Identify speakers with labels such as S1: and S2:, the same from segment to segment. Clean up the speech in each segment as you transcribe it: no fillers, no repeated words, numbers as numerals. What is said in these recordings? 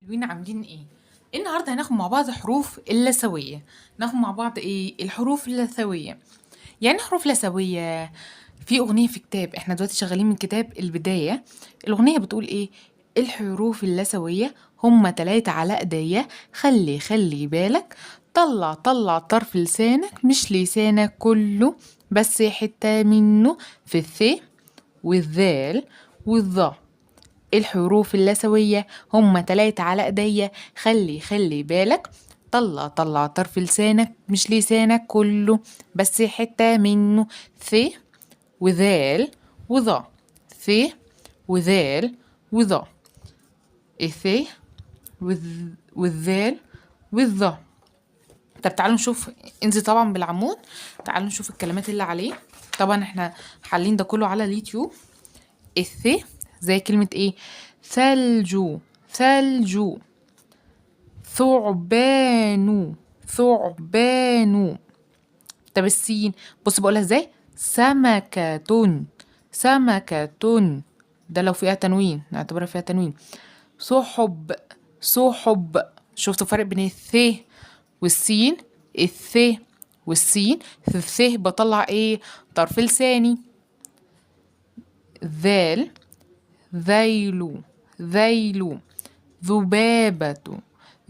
S1: حلوين، عاملين ايه؟ النهارده هناخد مع بعض حروف اللثوية. ناخد مع بعض ايه؟ الحروف اللثوية. يعني إيه حروف لثوية؟ في اغنية في كتاب، احنا دلوقتي شغالين من كتاب البداية. الاغنية بتقول ايه؟ الحروف اللثوية هما 3 على ايديا، خلي خلي بالك، طلع طلع طرف لسانك، مش لسانك كله بس حتة منه، في الث والذال والظا. الحروف اللثوية هما 3 على ايديا، خلي خلي بالك، طلع طلع طرف لسانك، مش لسانك كله بس حتة منه، ث وذال وظا، ث وذال وظا، الث والذال والظا. طب تعالوا نشوف، انزل طبعا بالعمود، تعالوا نشوف الكلمات اللي عليه. طبعا احنا حالين ده كله على اليوتيوب. الث زي كلمة ايه؟ ثلج، ثلج، ثعبان، ثعبان. طب السين بص بقولها ازاي؟ سمكة، سمكة، ده لو فيها تنوين نعتبرها فيها تنوين. سحب، سحب. شفتوا فرق بين الث والسين؟ الث والسين، في الث بطلع ايه؟ طرف لساني. ذال، ذيل، ذيل، ذبابة،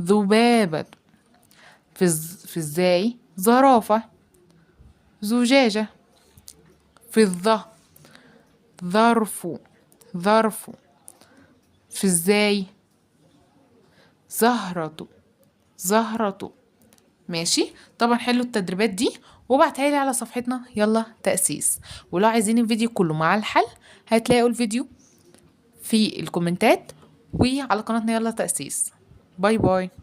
S1: ذبابة. في الزاي زرافة، زجاجة. في الظ ظرف، ظرف. في الزاي زهرة، زهرة. ماشي، طبعا حلوا التدريبات دي وابعتها لي على صفحتنا يلا تأسيس. ولو عايزين الفيديو كله مع الحل هتلاقوا الفيديو في الكومنتات وعلى قناتنا يلا تأسيس. bye bye.